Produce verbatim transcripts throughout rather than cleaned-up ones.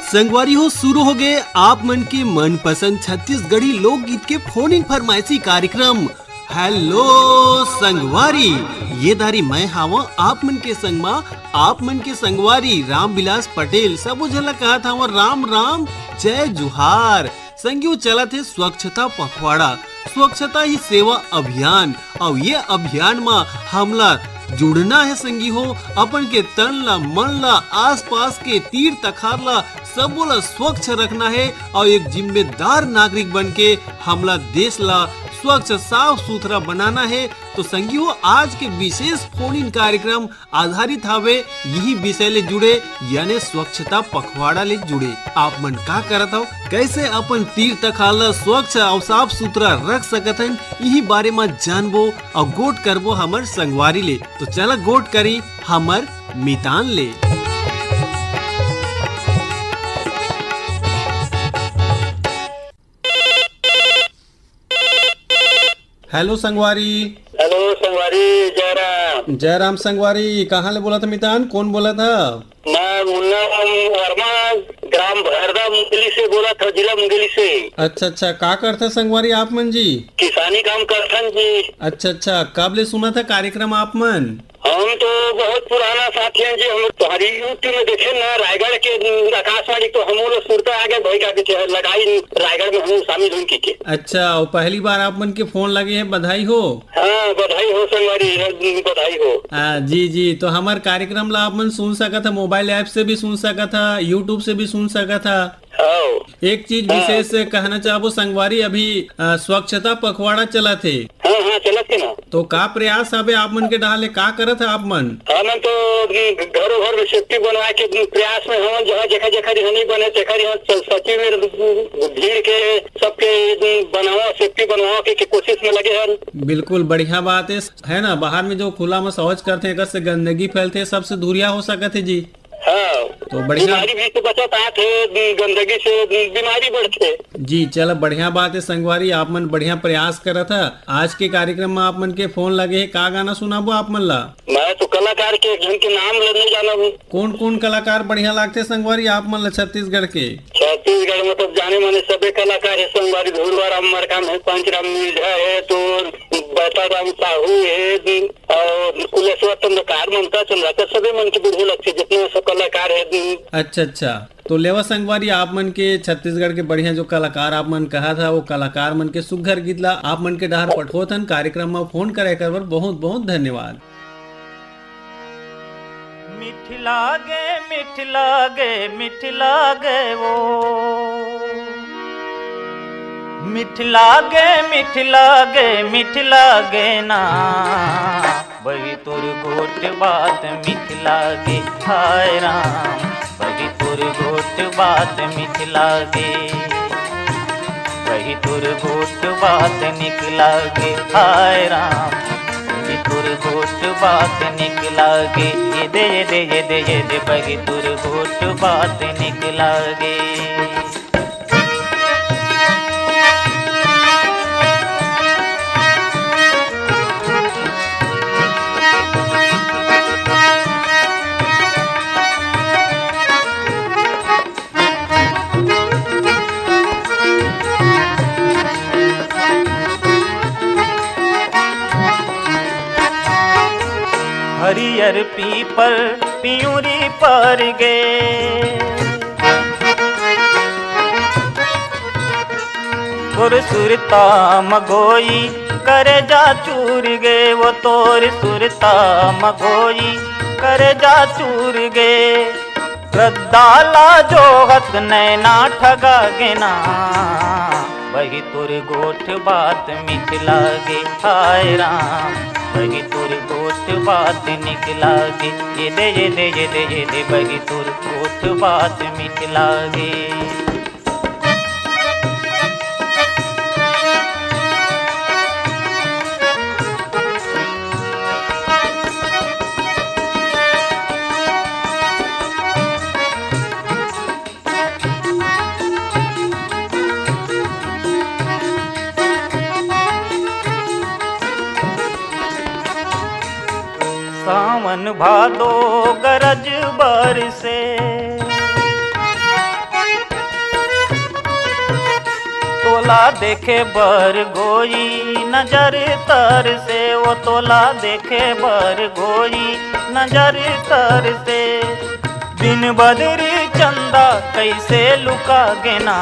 संगवारी हो, शुरू हो गए आप मन के मनपसंद छत्तीसगढ़ी लोकगीत के फोन इन फरमाइशी कार्यक्रम हेलो संगवारी। ये दारी मैं हावं आप मन के संग मा, आप मन के संगवारी रामविलास पटेल। सबो झन ला कहत हावं राम राम, जय जुहार। संगियो, चलत हे स्वच्छता पखवाड़ा, स्वच्छता ही सेवा अभियान। अउ ये अभियान म हमला जुड़ना हे संगी हो, अपन के तन ला, मन ला, आसपास के तीर तखार ला, सबो ला स्वच्छ रखना हे अउ एक जिम्मेदार नागरिक बन के हमला देश ला स्वच्छ, साफ सुथरा बनाना हे। तो संगी हो, आज के विशेष फोन इन कार्यक्रम आधारित हावे यही विषय ले जुड़े, यानी स्वच्छता पखवाड़ा ले जुड़े। आप मन का करत हव, कैसे अपन तीर तखार ला स्वच्छ अउ साफ सुथरा रख सकत हन, यही बारे म जानबो अउ गोठ करबो हमर संगवारी ले। तो चला गोठ करी हमर मितान ले। हेलो संगवारी। हेलो संगवारी, जय राम। जय राम संगवारी, कहाँ ले बोलत ह मितान, कौन बोलत ह? मैं मुन्ना राम वर्मा, ग्राम भरदा मुंगेली से बोलत हव, जिला मुंगेली से। अच्छा अच्छा, का करथे संगवारी आप मन जी? किसानी काम करथन जी। अच्छा अच्छा, कब ले सुनत ह कार्यक्रम आप मन? हम तो बहुत पुराना साथी हैं जी, हम तुम्हारी YouTube में देखे ना, रायगढ़ के आकाशवाणी, तो हम लोग सुरता आ गए भाई का के लगाई रायगढ़ में हम शामिल हुई की के। अच्छा, और पहली बार आप मन के फोन लगे है, बधाई हो। हाँ, बधाई हो संगवारी, बधाई हो। हाँ, जी जी, तो हमार कार्यक्रम ला आप मन सुन सकत ह, मोबाइल ऐप से भी सुन सकत ह, YouTube से भी सुन सकत ह। हाँ। एक चीज हाँ। विशेष कहना चाहबो संगवारी, अभी, अ, स्वच्छता पखवाड़ा चलत हे। हाँ, हाँ, चलत हे ना। तो का प्रयास हवे आप मन के डहार ले, का करत हे आप मन? हमन तो, उम, घरों घर में सेफ्टी बनवाए के, उम, प्रयास में हमन, जहाँ जगह जगह रिहा नहीं बने, तेखर यहाँ स-, सचिव में, उम, भीड़ के सबके, उम, बनावा, सेफ्टी बनवा के, के कोशिश में लगे हन। बिल्कुल बढ़िया बात है, है ना? बाहर में जो खुला में शौच करते हैं, एकर से गंदगी फैलते है, सबसे दूरिया हो सकत है जी। हाँ। तो बढ़िया। बीमारी भी से बचत आत हे, गंदगी से बीमारी बढ़थे। जी, चलो बढ़िया बात है संगवारी, आप मन बढ़िया प्रयास करत ह। आज के कार्यक्रम में आप मन के फोन लगे है, का गाना सुनाबो आप मन ला? मैं तो कलाकार के एक झन के नाम ले नहीं जानब हूँ। कौन कौन कलाकार बढ़िया लागथे संगवारी आप मन ला छत्तीसगढ़ के? छत्तीसगढ़ में तो जाने माने सबे कलाकार है संगवारी, धुरवा राम मरकाम है, पंच राम मिर्झा है, तो बैता राम साहू है, और कुलेश्वर चंद्रकार, ममता चंद्राकर, सबे मन के बढ़िया लगथे, जितना सब कलाकार है। अच्छा, अच्छा। तो लेवा संगवारी, आप मन के छत्तीसगढ़ के बढ़िया जो कलाकार आप मन कहा था, वो कलाकार मन के सुग्घर गीत ला आप मन के डहार पठोथन। कार्यक्रम में फोन करे कर बर बहुत, बहुत धन्यवाद। मिठ लागे, मिठ लागे, मिठ लागे वो। मिठ लागे, मिठ लागे, मिठ लागे ना। बही तोर गोठ बात मिठ लागे, हाय राम। बही तोर गोठ बात मिठ लागे। बही तोर गोठ बात निक लागे, हाय राम। बही तोर गोठ बात निक लागे। ये दे, ये दे, ये दे, ये दे, बही तोर गोठ बात निक लागे। हरियर पीपर पियूरी पर गे। तोर सुरता मगोई करे जा चूर गे, वो तोर सुरता मगोई करे जा चूर गे। रद्दा ला जोहत नैना ठगा गेना, बही तोर गोठ बात मिठ लागे, हाय राम। बही तोर गोठ बात निक लागे, ये दे, ये दे, ये दे, ये दे, बही तोर गोठ बात मिठ लागे। सावन भादो गरज बरसे, ला देखे बर गोरी नजर तर से, वो तोला देखे बर गोरी नजर तर से। दिन बदरी चंदा कैसे लुका गे ना,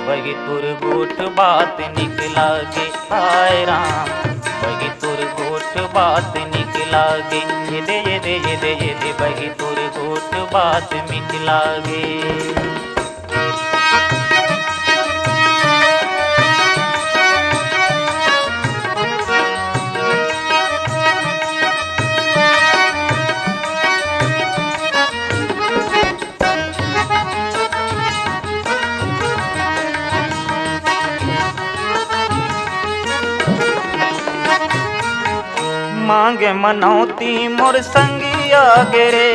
बही तोर गोठ बात निकला गे, हाय राम। बही तोर गोठ बात निकला गे, ये दे, ये दे, ये दे, ये दे, बही तोर गोठ बात निकला गे। मांगे मनौती मोर संगिया गे रे,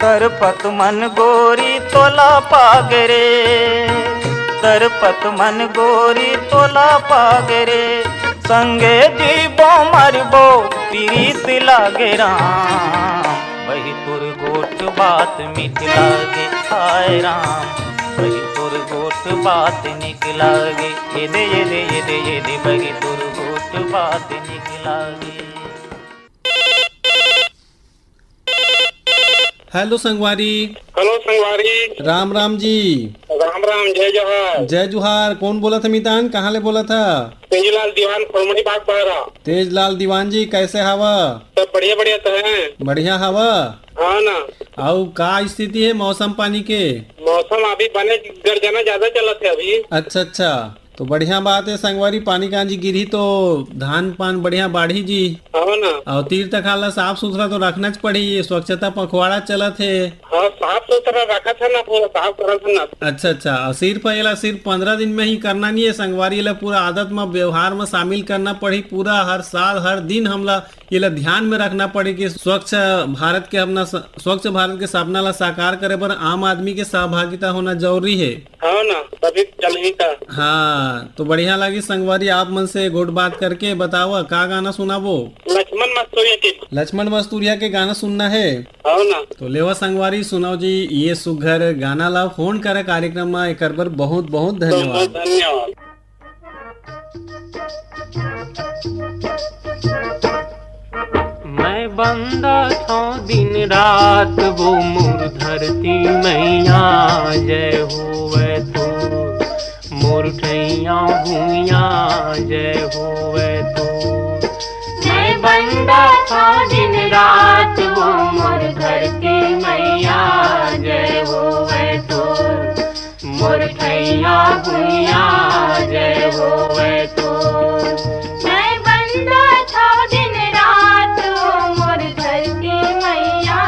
तरपत मन गोरी तोला पागे रे, तरपत मन गोरी तोला पागे रे। संगे जीबो मरबो पीरित लागे राम, बही तोर गोठ बात मीठ लागे, हाय राम। बही तोर गोठ बात नीक लागे, ये दे, ये दे, ये दे, ये दे, बही तोर गोठ बात नीक लागे। हेलो संगवारी। हेलो संगवारी। राम राम जी। राम राम, जय जोहार। जय जोहार। कौन बोलत हे मितान, कहाँ ले बोलत हे? तेजलाल दीवान, खोरमड़ी बागबाहरा। तेजलाल दीवान जी, कैसे हवा? सब बढ़िया बढ़िया तो है। बढ़िया हवा। हाँ ना। अउ का स्थिति हे मौसम पानी के? मौसम अभी बने गर्जना ज्यादा चलत हे अभी। अच्छा अच्छा, तो बढ़िया बात हे संगवारी, पानी कांजी गिरही तो धान पान बढ़िया बाढ़ही जी। हाँ ना। अउ तीर तखार ला साफ सुथरा तो रखना च पड़ही, ये स्वच्छता पखवाड़ा चलत हे। हाँ, साफ सुथरा रखत हे ना, पूरा साफ करत हे ना। अच्छा अच्छा, अउ सिर्फ एला सिर्फ पंद्रह दिन में ही करना नहीं हे संगवारी, एला पूरा आदत में, व्यवहार में शामिल करना पड़ही। पूरा हर साल हर दिन हमला एला ध्यान में रखना पड़ही कि स्वच्छ भारत के अपना स-, स्वच्छ भारत के सपना ला साकार करे बर आम आदमी के सहभागिता होना जरूरी हे। हाँ ना, तभी चलही का। हाँ, तो बढ़िया लगी संगवारी आप मन से गोठ बात करके। बतावा का गाना सुनाबो? लक्ष्मण मस्तूरिया के। लक्ष्मण मस्तूरिया के गाना सुनना हे? हाँ ना। तो लेवा संगवारी सुनाओ जी ये सुघर गाना ला, फोन करे कार्यक्रम में, एकर बर बहुत बहुत बहुत धन्यवाद। बहुत धन्यवाद। मैं बंदा थौं दिन रात वो मोर धरती मैया, जय होवै तोर, मोर ठैया भुइया, जय होवै तोर। मैं बंदा थौं दिन रात वो मोर धरती मैया, जय होवै तोर। मोर ठैया भुइया जय होवै तोर। मैं बंदा थौं दिन रात, मोर धरती मैया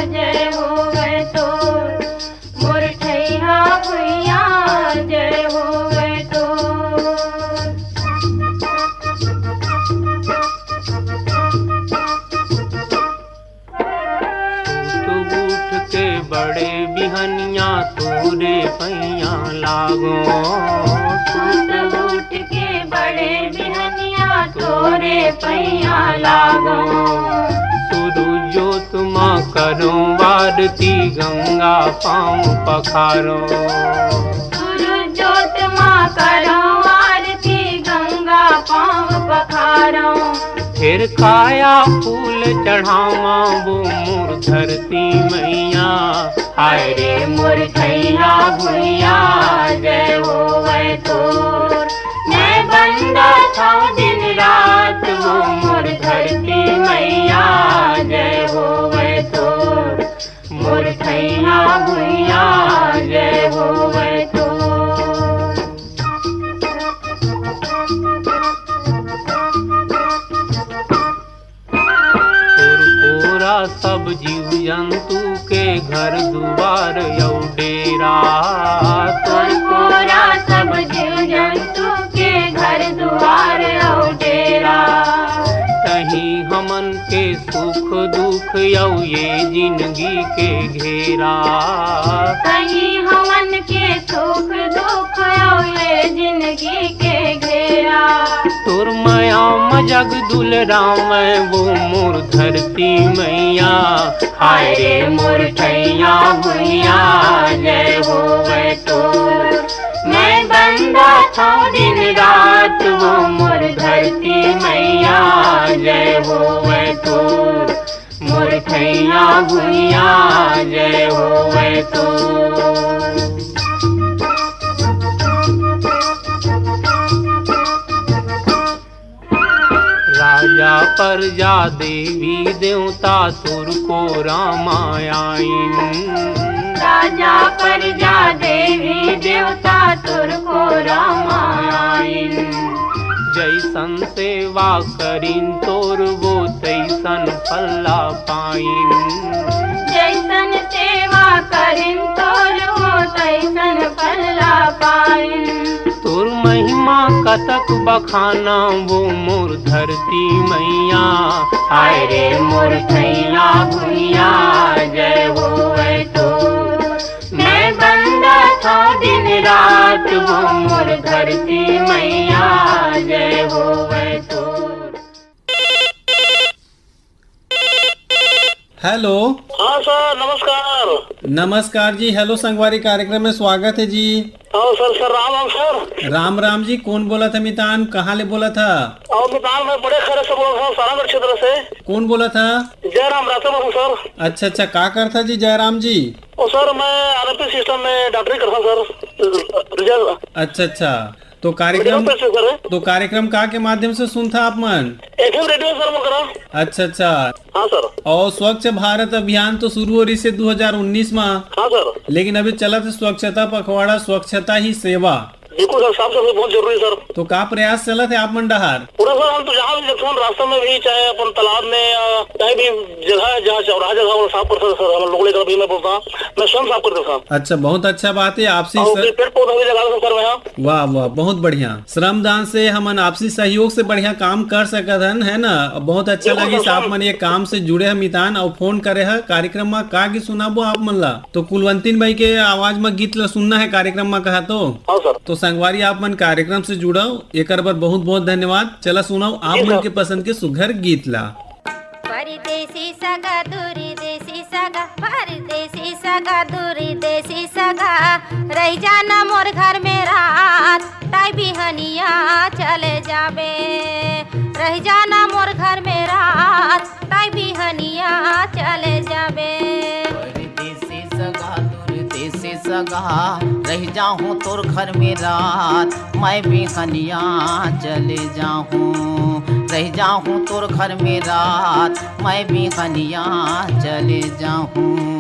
जय होवै तोर। मोर ठैया भुइया जय होवै तोर। सूत उठ के बड़े बिहनिया तोरे पैया लागों। सूत उठ के बड़े बिहनिया तोरे पैया लागों। सुरुज जोत मा करों आरती गंगा पाँव पखारों। सुरुज जोत मा करों आरती गंगा पाँव पखारों। फेर काया फूल चढ़ावां वो मोर धरती मैया। हाय रे मोर ठैया भुइया जय होवै तोर। मैं बंदा थौं दिन रात वो मोर धरती मैया जय होवै तोर। मोर ठैया भुइया जय होवै तोर। तोर कोरा सब जीव जंतु के घर दुआर अउ डेरा। तोर कोरा सब जीव जंतु के घर दुआर अउ डेरा। तहीं हमन के सुख दुख अउ ये जिनगी के घेरा। तहीं हमन के सुख दुख अउ ये जिनगी के घेरा। तोर मया जग दुलरावै वो मोर धरती मैया, हाय रे मोर ठैया भुइया, जय होवै तोर। मैं बंदा थौं दिन रात वो मोर धरती मैया, जय होवै तोर। मोर ठैया भुइया, जय होवै तोर। राजा परजा देवी देवता तोर कोरा म आइन। राजा परजा देवी देवता तोर कोरा म आइन। जैसन सेवा करिन तोर वो तैसन फल ला पाइन। जैसन सेवा करिन तोर वो तैसन फल ला पाइन। तोर महिमा कतक बखाना वो मोर धरती मैया, हाय रे मोर ठैया भुइया, जय होवै तोर। मैं बंदा थौं दिन रात वो मोर धरती मैया, जय होवै तोर। हेलो। हाँ सर, नमस्कार। नमस्कार जी, हेलो संगवारी कार्यक्रम में स्वागत है जी। हाँ sir, sir Ram Ram sir. Ram Ram ji, कौन बोलत हे मितान, कहाँ ले बोलत हे? और मितान, मैं बड़े खैरा से बोलत हूँ, सारंगढ़ क्षेत्र से। कौन बोलत हे? जयराम राठौर हूँ सर। अच्छा अच्छा, का करत हे जी जयराम जी? ओ सर, मैं आरएमपी सिस्टम में डॉक्टरी करता हूँ सर। रिजल्ट अच्छा अच्छा, तो कार्यक्रम, मेडिकल प्रेस है सर। तो कार्यक्रम का के माध्यम से सुनथा आप मन? एफएम रेडियो सर, मोकरा। अच्छा अच्छा। हाँ सर। और स्वच्छ भारत अभियान तो शुरू हो रही से दो हज़ार उन्नीस में। हाँ सर। लेकिन अभी चलत हे स्वच्छता पखवाड़ा, स्वच्छता ही सेवा। बिल्कुल सर, साफ सफाई बहुत जरूरी है सर। तो का प्रयास चलत हे आप मन डहार? पूरा सर, हम तो जहाँ भी देखते हैं, रास्ता में भी, चाहे अपन तालाब में या कहीं भी जगह है, जहाँ चौराहा जगह, वो साफ करते हैं सर। हम लोग लेकर भी, मैं बोलता हूँ, मैं स्वयं साफ कर देता हूँ। अच्छा, बहुत अच्छा बात है। आपसी और स- फिर पेड़ पौधा भी लगा देता हूँ सर मैं यहाँ। वाह वाह, बहुत बढ़िया। श्रमदान से हमन आपसी सहयोग से बढ़िया काम कर सकत हन, है ना? बहुत अच्छा बिल्कुल लगिस सर, आप सर। मन ये काम से जुड़े ह मितान और फोन करे ह कार्यक्रम में। का गीत सुनाबो आप मन ला? तो कुलवंतिन बाई के आवाज में गीत ला सुनना है कार्यक्रम में, कहा तो। हाँ सर। तो संगवारी, आप मन कार्यक्रम से जुड़व, एकर बर बहुत बहुत धन्यवाद। चला सुनव आप जी मन सर। के पसंद के सुघर गीत ला। परदेसी सगा, दूरी देसी सगा, परदेसी सगा, दूरी देसी सगा, रहि जाना मोर घर में रात, ताई बिहनिया चले जाबे। रहि जाना मोर घर में रात, ताई बिहनिया चले जाबे। परदेसी सगा, दूर देसी सगा, रहि जाहूँ तोर घर में रात, मैं बिहनिया चले जाहूँ। रहि जाहूँ तोर घर में रात, मैं बिहनिया चले जाहूँ।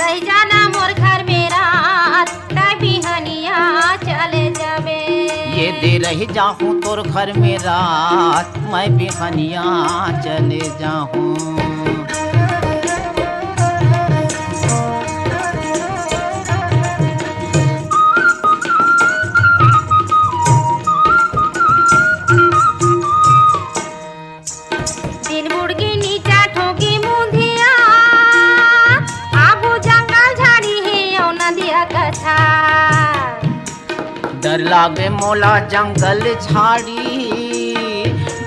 रहि जाना मोर घर में रात, ताई बिहनिया चले जाबे। ये दे रहि जाहूँ तोर घर में रात, मैं बिहनिया चले जाहूँ। दिन बुड़गी नीचा ठोकी मुंधिया, आगू जंगल झाड़ी हे अउ नदिया कछा। डर लागे मोला जंगल झाड़ी,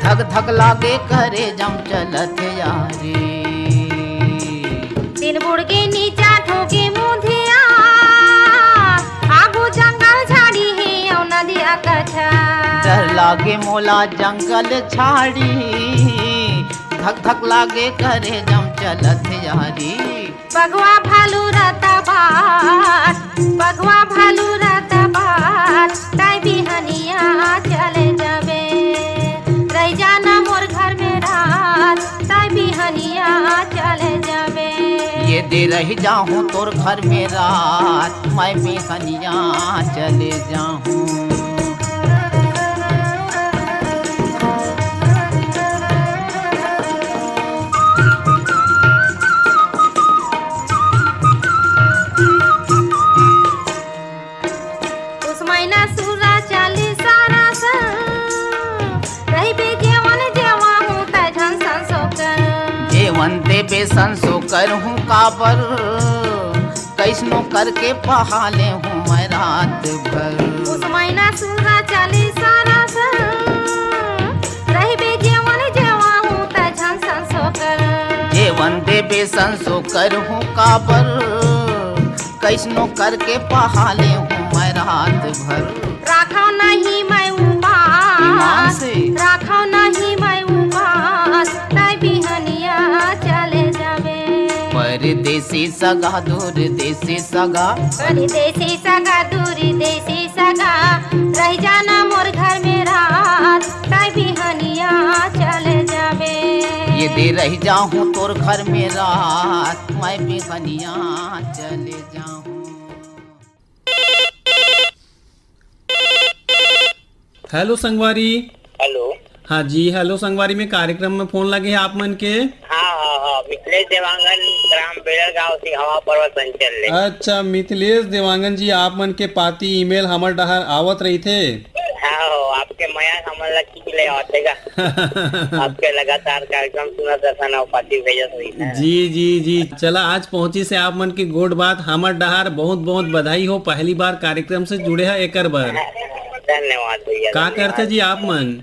धक धक लागे करेजम चलत यारी। दिन बुड़गी नीचा ठोकी मुंधिया, आगू जंगल झाड़ी हे अउ नदिया कछा। डर लागे मोला जंगल झाड़ी, धक धक लागे करेजम चलत यारी। बघवा भालू रहता बाट, बघवा भालू रहता बाट, ताई बिहनिया चले जाबे। रहि जाना मोर घर में रात, ताई बिहनिया चले जाबे। ये दे रहि जाहूँ तोर घर में रात, मैं बिहनिया चले जाहूँ। उस महीना सूरा चालीस सारा सा, रहिबे जेवन जेवा हूँ तै झन संसो कर। जेवन देबे संसो कर हूँ काबर, कैसनो करके पहा ले हूँ मैं रात भर। उस महीना सूरा चालीस सारा सा, रहिबे जेवन संसो करहूँ काबर, कैसनो करके पहा लेहूँ मैं रात भर। राखव नहीं मैं उपास, राखव नहीं मैं उपास, तै बिहनिया चले जाबे। परदेसी सगा, दूर देसी सगा, परदेसी सगा, दूर देसी सगा, रह जाना मोर घर में रात, तै बिहनिया चले जाबे। ये दे रह जाहूँ तोर घर में रात, मैं बिहनिया चले जाहूँ। हेलो संगवारी। हेलो। हाँ जी, हेलो संगवारी, में कार्यक्रम में फोन लगे है आप मन के। हाँ, हाँ, हाँ, मिथिलेश देवांगन, ग्राम बेड़र गांव, सिंहवा पर्वत अंचल ले। अच्छा, मिथिलेश देवांगन जी, आप मन के पाती ईमेल हमर डहर आवत रहिथे। हाँ, हो, आपके मया हमन ला खींच ले आवत हे गा। आपके लगातार कार्यक्रम सुनत रहथन अउ पाती भेजत रहिथन। जी, जी, जी। चला, आज पहुंचिस हे आप मन के गोठ बात हमर डहर। बहुत, बहुत बधाई हो, पहली बार कार्यक्रम से जुड़े हा एकर बर। धन्यवाद भैया, का धन्यवाद। करथे जी आप मन?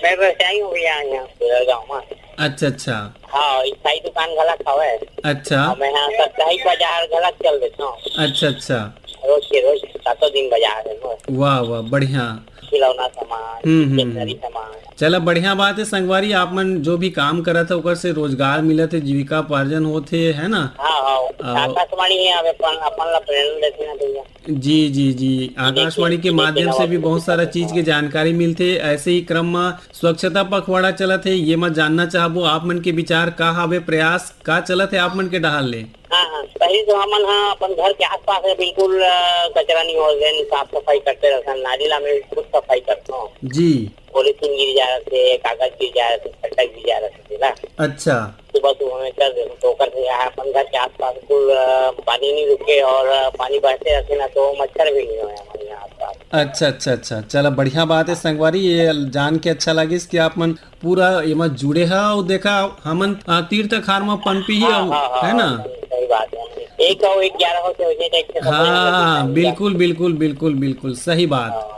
मैं व्यवसायी हूँ भैया, यहाँ पूरा गाँव में। अच्छा, अच्छा। हाँ, स्थायी दुकान घलक हवय। अच्छा। और मैं यहाँ साप्ताहिक बाजार घलक चल देता हूँ। अच्छा, अच्छा। रोज के रोज सातों दिन बाजार है मोर। वाह, वाह, बढ़िया। खिलौना सामान, हम्म, हम्म, stationery हम्म। सामान। चला, बढ़िया बात है संगवारी, आप मन जो भी काम करत है, ओकर से रोजगार मिलत है, जीविका उपार्जन होत है, है ना? हाँ, हाँ। और आकाशवाणी है, अब अपन, अपन ला प्रेरणा देते हैं भैया। जी, जी, जी। आकाशवाणी के माध्यम से भी बहुत सारा चीज के जानकारी मिलथे। ऐसे ही क्रम म स्वच्छता पखवाड़ा चलत हे, ये मैं जानना चाहबो, आप मन के विचार का हावे, प्रयास का चलत हे आप मन के डहार ले? हाँ, हाँ, पहली तो हमन ह अपन घर के आसपास में बिल्कुल, अ, कचरा नहीं हो, जेन साफ सफाई करते रहथन, नाली ला में खुद सफाई करथों। जी। पॉलीथीन गिर जा रथे, कागज गिर जा रथे, फटक गिर जा रथे, तेला अच्छा। सुबह सुबह में कर देथों, तो ओकर से यहाँ अपन घर के आसपास कुल, अ, पानी नहीं रुके और, अ, पानी बहते रहते ना, तो मच्छर भी नहीं होए हमारे यहाँ आसपास। अच्छा, अच्छा, अच्छा, चला, बढ़िया बात है संगवारी, ये जान के अच्छा लगिस कि आप मन पूरा एमा जुड़े हा। और देखा, हमन, अ, तीर तखार म पनपी ही हाँ, हम, हाँ, हाँ, है ना? हाँ, सही बात है। एक और एक ग्यारह हो, तो एक, एक से हाँ, हाँ, बिल्कुल, बिल्कुल, बिल्कुल, बिल्कुल, सही बात। हाँ,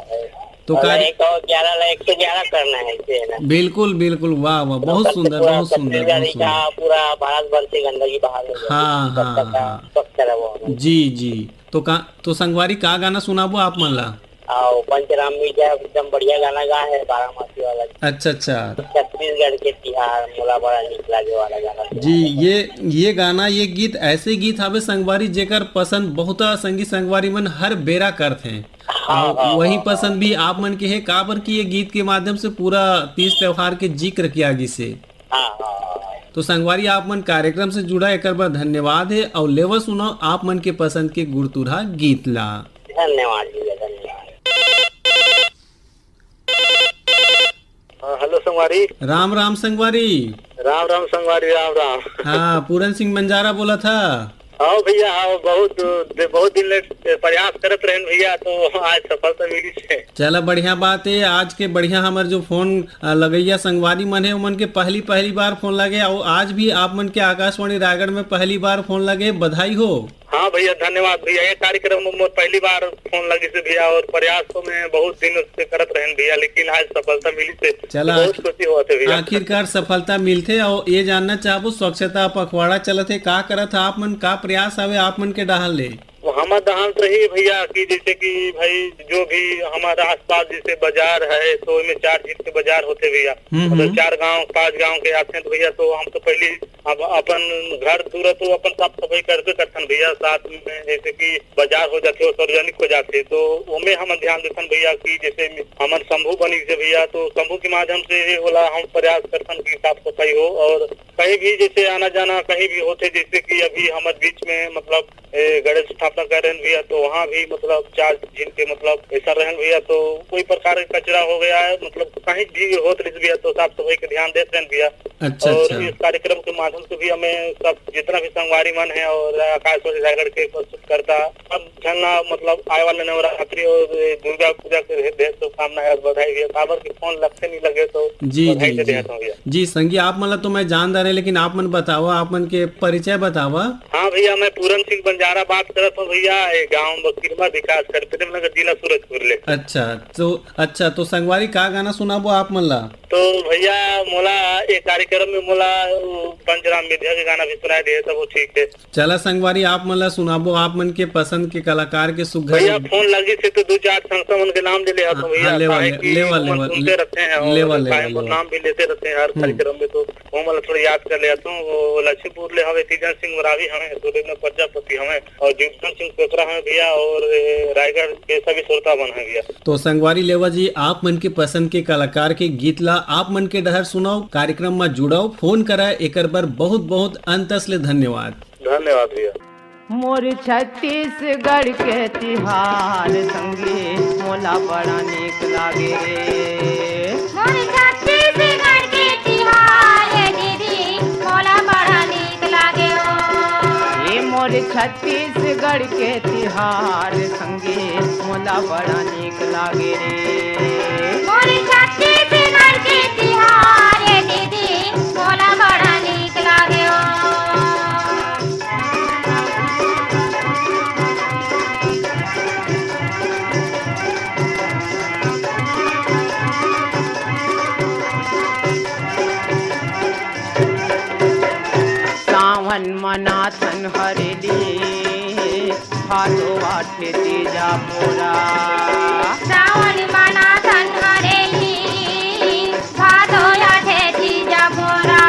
तो मतलब कार्य एक और ग्यारह ला एक सौ ग्यारह करना है इसे, है ना? बिल्कुल, बिल्कुल, वाह, वाह, तो बहुत कल से सुंदर, पूरा बहुत सुंदर, छत्तीसगढ़ बहुत सुंदर। का, पूरा भारत भर से गंदगी बाहर हो जाए। हाँ, हाँ, स्वच्छता, हाँ। स्वच्छ रहो। जी, जी। तो का, तो संगवारी, का गाना सुनाबो आप मन ला? आओ, पंचराम मिर्जा एकदम बढ़िया गाना गा है, बारामासी वाला। अच्छा, अच्छा। छत्तीसगढ़ के तिहार, मोला बड़ा नीक लागे वाला गाना। जी, ये, ये गाना, ये गीत, ऐसे गीत हावे संगवारी, जेकर पसंद बहुत संगी संगवारी मन हर बेरा करथे। हाँ, और हाँ, वही हाँ, पसंद हाँ। भी आप मन के हे, काबर कि ये गीत के माध्यम से पूरा तीज त्योहार के जिक्र किया गिस हे। हाँ, हाँ, हाँ, हाँ। तो संगवारी, आप मन कार्यक्रम से जुड़ा, एकर बर धन्यवाद हे। और लेवा सुनाओ आप मन के पसंद के गुरतुरहा गीत ला। धन्यवाद भैया, धन्यवाद। हाँ, हेलो संगवारी। राम राम संगवारी। राम राम संगवारी, राम राम। हाँ, पूरन सिंह बंजारा बोलत हा। हाँ भैया, हाँ, बहुत दे-, बहुत दिन ले प्रयास करत रहेन भैया, तो आज सफलता मिलिस हे। चला, बढ़िया बात है। आज के बढ़िया हमर जो फोन, अ, लगइया संगवारी मन है, ओमन के पहली, पहली बार फोन लगे, और आज भी आप मन के आकाशवाणी रायगढ़ में पहली बार फोन लगे, बधाई हो। हाँ भैया, धन्यवाद भैया। ये कार्यक्रम में मोर पहली बार फोन लगिस हे भैया, और प्रयास तो मैं बहुत दिन से करत रहेन भैया, लेकिन आज सफलता मिलिस हे। चला, बहुत आखिर खुशी होत हे भैया। आखिरकार सफलता मिलथे। और ये जानना चाहबो, स्वच्छता पखवाड़ा चलत हे, का करत हे आप मन, का प्रयास हवे आप मन के डहार ले? वो हमर डहार से ही भैया, कि जैसे कि भाई, जो भी हमारा आसपास जैसे बाजार है, तो ओमे चार झील के बाजार होथे भैया। हम्म, मतलब हम्म। चार गांव, पांच गांव के आथे तो भैया, तो हम तो पहले अब अपन घर दूर तो अपन साफ सफाई करबे करथन भैया, साथ में जैसे कि बाजार हो जाथे, वो सार्वजनिक हो जाथे, तो ओमे हमन ध्यान देथन भैया कि जैसे हमन शंभू बनिस हे भैया, तो शंभू के माध्यम से ओला हम प्रयास करथन कि साफ सफाई हो। और कहीं भी जैसे आना जाना कहीं भी होथे, जैसे कि अभी हमर बीच में मतलब, ए, गणेश स्थापना करे रहेन भैया, तो वहाँ भी मतलब चार झील के मतलब ऐसा रहेन भैया, तो कोई प्रकार के कचरा हो गया है, मतलब कहीं भी होत रहिस भैया, तो साफ सफाई के ध्यान देत रहेन भैया। अच्छा, और अच्छा। इस कार्यक्रम के माध्यम से भी हमें सब जितना भी संगवारी मन है और आकाशवाणी रायगढ़ के प्रस्तुतकर्ता सब झन ला मतलब आए वाले नवरात्रि और दुर्गा पूजा के ढेर ढेर शुभकामनाएं और बधाई भैया। काबर के फोन लगते नहीं लगे तो जी, बधाई जी, दे जी। देता हूँ भैया। जी संगी, आप मन ला तो मैं जान डारे, लेकिन आप मन बतावा, आप मन के परिचय बतावा। हाँ भैया, मैं पूरन सिंह बंजारा बात करत हूँ भैया, ये गाँव बकीरमा विकास खंड, प्रेमनगर, जिला सूरजपुर ले। अच्छा, तो, अच्छा, तो संगवारी, का गाना सुनाबो आप मन ला? तो भैया, मोला ए कार्यक्रम में मोला, उ, पंचराम मिधिया के गाना भी सुनाई दिए, सब वो ठीक है। चला संगवारी, आप मन ला सुनाबो, आप मन के पसंद के कलाकार के सुग्घर। भैया, फोन लगी से तो दू चार संस्था मन के नाम ले ले हथों हाँ, भैया, हाँ, लेवा, काहे ले, कि लेवा, ओमन लेवा, सुनते रहते हैं और लेवा, लेवा, काहे वो लेवा। नाम भी लेते रहते हैं हर हम्म। कार्यक्रम में, तो वो मन ला थोड़ा याद कर ले हथों। वो लक्ष्मीपुर ले हवे, तीजन सिंह मरावी हवे, सुरेंद्र प्रजापति हवे और जीवन सिंह पेपरा हवे भैया, और, ए, रायगढ़ के सभी श्रोता मन है भैया। तो संगवारी लेवा जी, आप मन के पसंद के कलाकार के गीत ला आप मन के डहर सुनाओ, कार्यक्रम मा जुड़ाओ, फोन करा, एकर बर बहुत बहुत अंतस ले धन्यवाद। धन्यवाद भैया। मोर छत्तीसगढ़ के तिहार संगी मोला बड़ा नीक लागे रे। मोर छत्तीसगढ़ के तिहार ए दीदी मोला बड़ा नीक लागे ओ। ए मोर छत्तीसगढ़ के तिहार संगी मोला बड़ा नीक लागे रे। मोर छत्तीसगढ़ के तिहार ए दीदी मोला बड़ा नीक लागे ओ। सावन मनाथन हरेली, भादो आठे तीजा पोरा। सावन मनाथन हरेली, भादो आठे तीजा पोरा।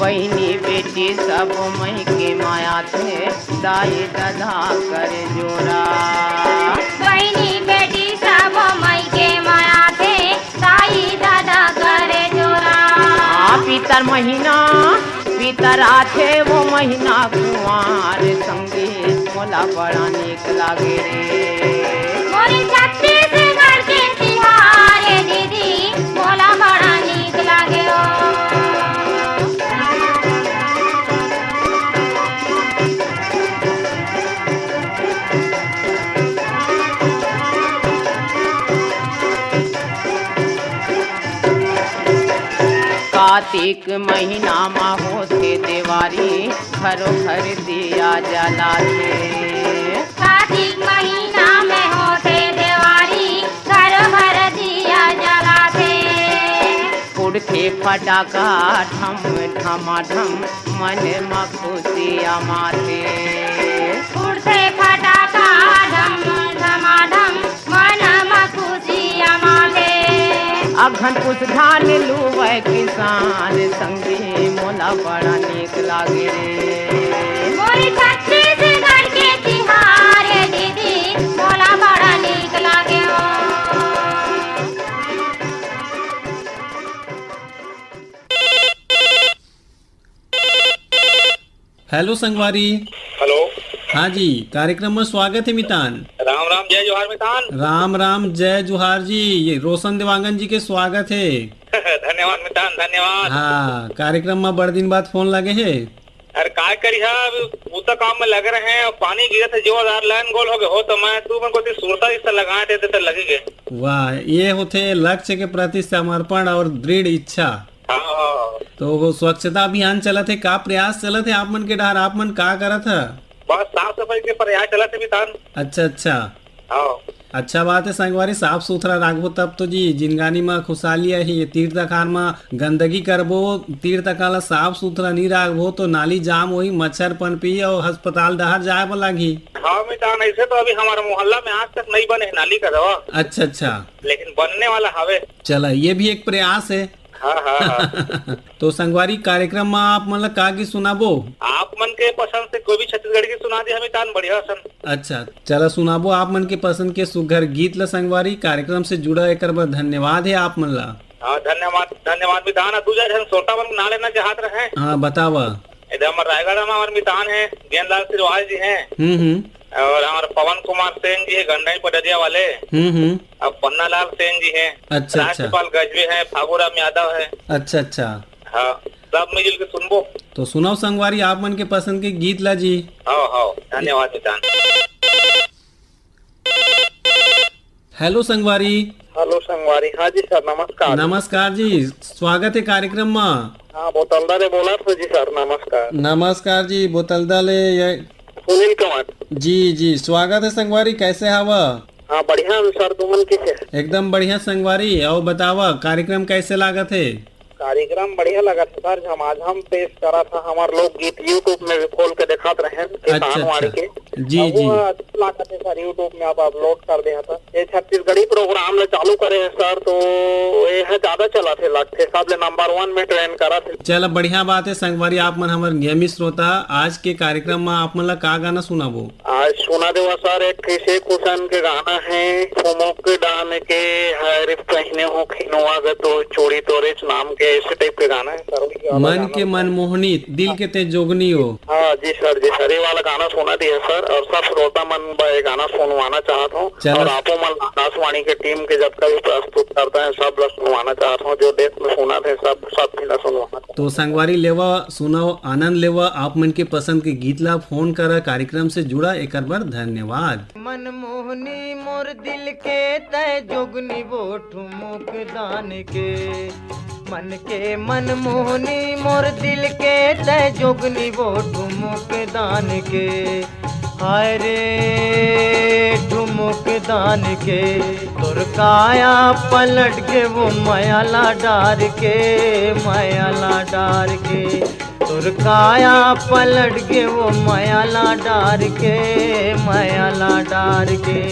बहिनी बेटी सब मई के माया थे, दाई ददा कर जोरा। बहिनी बेटी सब मई के माया थे, दाई ददा कर जोरा। आ, पितर महीना, पितर आथे वो महीना कुंवार संगी, मोला बड़ा नीक लागे रे। मोर छत्तीसगढ़ के तिहार ए दीदी, मोला बड़ा नीक लागे ओ। कातिक महीना मा होथे देवारी, घरो घर दिया जलाथे। कातिक महीना में होथे देवारी, घरो घर दिया जलाथे। फुटथे फटाका ढम ढमाढम, मन म खुशिया माथे। फुटथे फटाका ढम ढमाढम, मन म खुशिया माथे। अघन पुस धान लुवय किसान, संगी मोला बड़ा नीक लागे रे। मोर छत्तीसगढ़ के तिहार ए दीदी, मोला बड़ा नीक लागे ओ। हेलो संगवारी। हेलो। हाँ जी, कार्यक्रम में स्वागत है मितान। राम राम, जय जोहार मितान। राम राम, जय जोहार जी। ये रोशन देवांगन जी के स्वागत है। धन्यवाद मितान, धन्यवाद। हाँ, कार्यक्रम में बड़ दिन बाद फोन लगे है। अरे काय करिहा, अभी बूता काम में लगे रहे हैं, पानी गिरे थे जोरदार, लाइन गोल हो गए हो, तो मैं तू मन को सुरता इस लगाए थे, तो लगी गए। वाह, ये होथे लक्ष्य के प्रति समर्पण और दृढ़ इच्छा। हाँ, हाँ। तो वो स्वच्छता अभियान चलत हे, का प्रयास चलत हे आप मन के डहर, आप मन का करत ह? बस साफ सफाई के प्रयास चलत हे मितान। अच्छा, अच्छा। हाँ। अच्छा बात है संगवारी, साफ सुथरा राखबो तब तो जी जिनगानी म खुशहाली आही। ये तीर तखार म गंदगी करबो, तीर तखार ला साफ सुथरा नहीं राखबो तो नाली जाम होही, मच्छर पनपी और अस्पताल डहर जाए बर लागही। हाँ मितान, ऐसे तो अभी हमारे मोहल्ला में आज तक नहीं बने है नाली का दवा। अच्छा, अच्छा। लेकिन बनने वाला हवे। चला, ये भी एक प्रयास है। हाँ, हाँ, हाँ। तो संगवारी, कार्यक्रम में आप मन ला का गीत सुनाबो? आप मन के पसंद से कोई भी छत्तीसगढ़ी गीत सुना दे हमें तान बढ़िया सन। अच्छा, चला सुनाबो आप मन के पसंद के सुघर गीत ला संगवारी। कार्यक्रम से जुड़ा एकर बर धन्यवाद है आप मन ला। हाँ, धन्यवाद, धन्यवाद भी। दाना दूजा जन श्रोता मन के ना लेना चाहत रहे। हाँ, बतावा। इधर हमारे रायगढ़ में हमारे मितान है, गेंदलाल सिरवाल जी हैं। हम्म, हम्म। और हमारे पवन कुमार सेन जी है, गंडई पडरिया वाले। हम्म, हम्म। अब पन्नालाल सेन जी हैं। अच्छा, अच्छा। राजपाल गजबे हैं, फागूराम यादव है। अच्छा, अच्छा। हाँ, सब मिलजुल के सुनबो। तो सुनाओ संगवारी, आप मन के पसंद के गीत ला जी। हाँ, हाँ, धन्यवाद मितान। हेलो संगवारी। हेलो संगवारी, हाँ जी सर, नमस्कार। नमस्कार जी, स्वागत है कार्यक्रम में। हाँ, बोतलदा ले बोला था जी सर, नमस्कार। नमस्कार जी, बोतलदा ले ये सुनील कंवर। जी, जी, स्वागत है संगवारी, कैसे हवा? हाँ, बढ़िया सर, तुमन कइसे? एकदम बढ़िया संगवारी। अउ बतावा, कार्यक्रम कइसे लागत हे? कार्यक्रम बढ़िया लगत हे सर, झमाझम पेश करत हे हमर लोकगीत। YouTube में भी खोल के देखत रहेन, अच्छा, किसानवाड़ी अच्छा। के। जी, अब जी। वो अच्छा लागत हे सर, YouTube में अब upload कर दे हे सर। ये छत्तीसगढ़ी program ले चालू करे हे सर, तो ये ह ज्यादा चलत हे लगथे, सबले number one में trend करत हे। चल, बढ़िया बात हे संगवारी, आप मन हमर नियमित श्रोता। आज के कार्यक्रम में आप मन ला का गाना सुनाबो? आज सुना देवा सर, एक ठे से कुशन के गाना हे, ठुमुक डान के, हर पहिने हो खिनवा ग तो चूड़ी तोरेच नाम के, ऐसे type के गाना हे सर। वही वाला मन गाना के होता है। मनमोहनी, दिल हाँ। के ते जोगनी हो। हाँ जी सर, जी सर, ये वाला गाना सुना दिया सर, और सब श्रोता मन बर ये गाना सुनवाना चाहत हूँ। चलो। और आपो मन आकाशवाणी के team के जतका भी प्रस्तुत करता है, सब ला सुनवाना चाहत हूँ, जो देश में सुना थे, सब, सब भी ला सुनवाना चाहत हूँ। तो संगवारी लेवा, सुनाओ, आनंद लेवा, आप मन के पसंद के गीत ला, फोन करा, कार्यक्रम से जुड़ा, एकर बर धन्यवाद। मनमोहनी मोर दिल के तय जोगनी वो ठुमुक दान के, मन के मनमोहनी मोर दिल के तय जोगनी वो ठुमुक दान के। हाय रे ठुमुक दान के, तोर काया पलट के वो मयाला डार के, मयाला डार के। तोर काया पलट के वो मयाला डार के, मयाला डार के।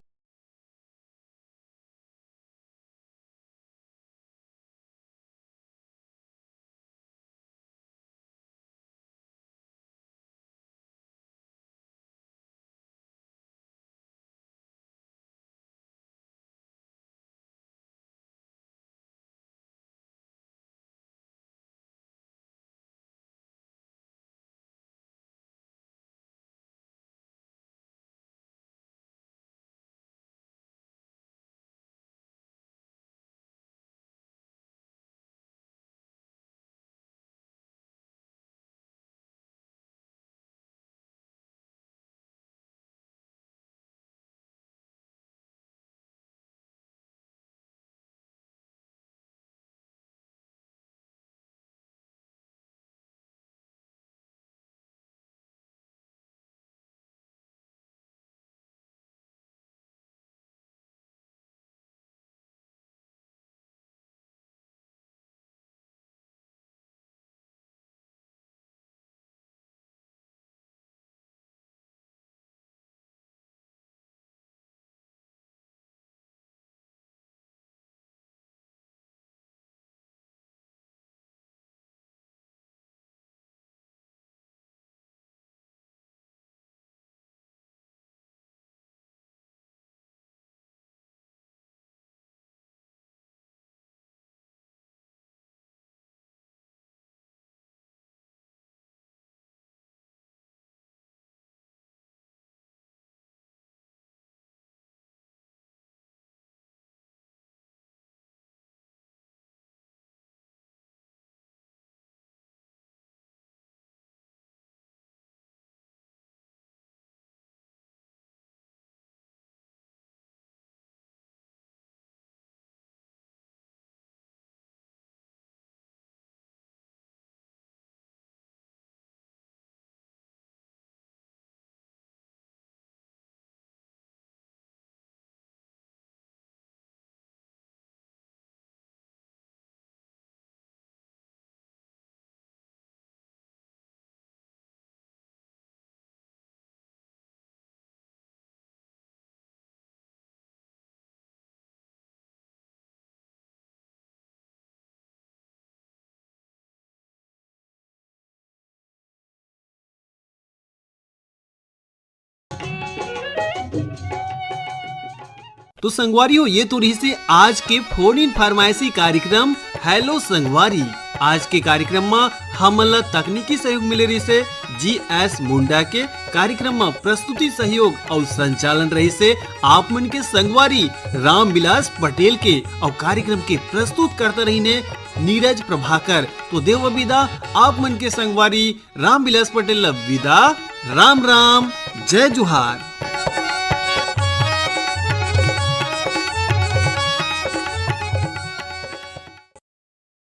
तो संगवारी हो, ये तो रहिसे आज के फोन इन फरमाइशी कार्यक्रम हेलो संगवारी। आज के कार्यक्रम म हमन ला तकनीकी सहयोग मिले रहिसे जी एस मुंडा के। कार्यक्रम म प्रस्तुति सहयोग अउ संचालन रहिसे आप मन के संगवारी रामविलास पटेल के, अउ कार्यक्रम के प्रस्तुत करता रहिने नीरज प्रभाकर। तो देव विदा आप मन के संगवारी रामविलास पटेल ला विदा। राम राम, जय जोहार।